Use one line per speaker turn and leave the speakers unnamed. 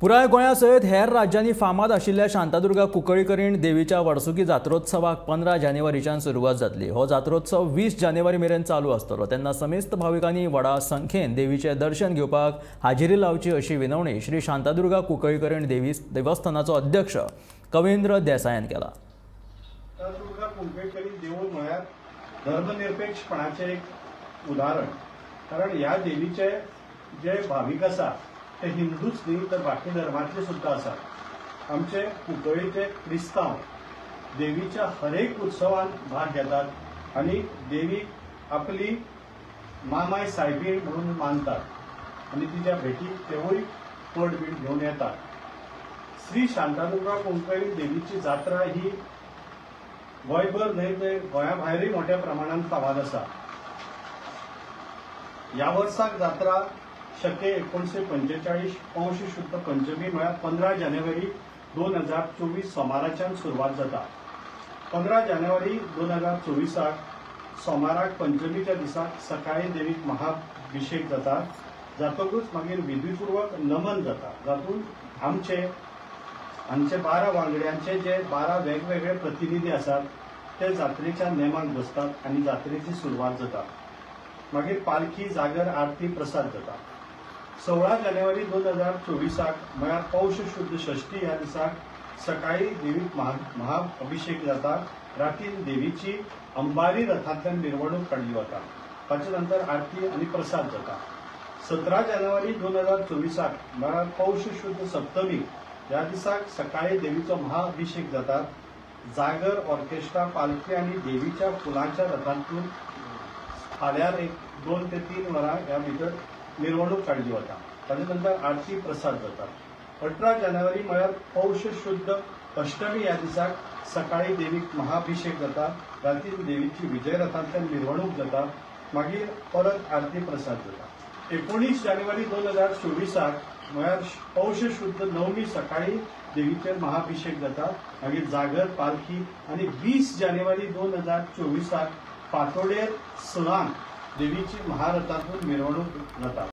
पुराय गोंया सयत हेर राज्यांनी फामाद आशिल्ल्या शांतादुर्गा कुंकळीकरीण देवीच्या वर्सुकी जात्रोत्सवाक 15 जानेवारीच्यान सुरवात जातली। हो जात्रोत्सव 20 जानेवारी मेरेन चालू आसतलो। तेन्ना समेस्त भाविकांनी व्हडा संख्येन देवीचें दर्शन घेवपाक हाजेरी लावची अशी विनवणी श्री शांतादुर्गा कुंकळीकरीण देवी देवस्थानाचो अध्यक्ष कवींद्र देसायान केला।
शांतादुर्गा कुंकळीकरीण देवूळ म्हळ्यार धर्मनिरपेक्षपणाचें एक उदाहरण, कारण ह्या देवीचे जे भावीक आसा ते हिंदूच न्ही तर बाकी धर्मातले सुद्दां आसात। आमचे कुंकळीचे क्रिस्तांव देवीच्या हरेक उत्सवान भाग घेतात आनी देवीक आपली मामाय सायबीण म्हणून मानतात आनी तिच्या भेटीक तेवूय पड बीड घेवन येतात। श्री शांतादुर्गा कुंकळी देवीची जात्रा ही गोंयभर न्हय तर गोंया भायरूय मोठ्या प्रमाणान फामाद आसा। ह्या वर्साक जात्रा शके 1945 पौष शुद्ध पंचमी म्हळ्यार 15 जानेवारी 2024 सोमाराच्यान सुरवात जाता। 15 जानेवारी 2024 सोमाराक पंचमीच्या दिसाक सकाळी देवीक महाभिषेक जाता, जातकूच मागीर विधीपूर्वक नमन जाता, जातूंत आमचे 12 वांगड्यांचे जे 12 वेगवेगळे प्रतिनिधी आसात ते जात्रेच्या नेमाक बसतात आनी जात्रेची सुरवात जाता। मागीर पालखी, जागर, आरती, प्रसाद जाता। 16 जानेवारी 2024 म्हळ्यार पौष शुद्ध षष्ठी ह्या दिसाक सकाळी देवीक महाअभिषेक जाता। रातीन देवीची अंबारी रथांतल्यान मिरवणूक काडली वता, ताचे नंतर आरती आनी प्रसाद जाता। 17 जानेवारी 2024 म्हळ्यार पौष शुद्ध सप्तमी ह्या दिसाक सकाळी देवीचो महाअभिषेक जाता। जागर, ऑर्केस्ट्रा, पालखी आनी देवीच्या फुलांच्या रथांतून फाल्यार 1-2 ते 3 वरां ह्या भितर मिरवणूक काडली वता, ताजे नंतर आरती, प्रसाद जाता। 18 जानेवारी म्हळ्यार पौष शुद्ध अष्टमी ह्या दिसाक सकाळी देवीक महाअभिषेक जाता, रातीन देवीची विजय रथांतल्यान मिरवणूक जाता, मागीर परत आरती, प्रसाद जाता। 19 जानेवारी 2024 म्हळ्यार पौष शुद्ध नवमी सकाळी देवीचेर महाअभिषेक जाता, मागीर जागर, पालखी आनी 20 जानेवारी 2024 फांतोडेर 6 देवीची महारथातून मिरवणूक जाता।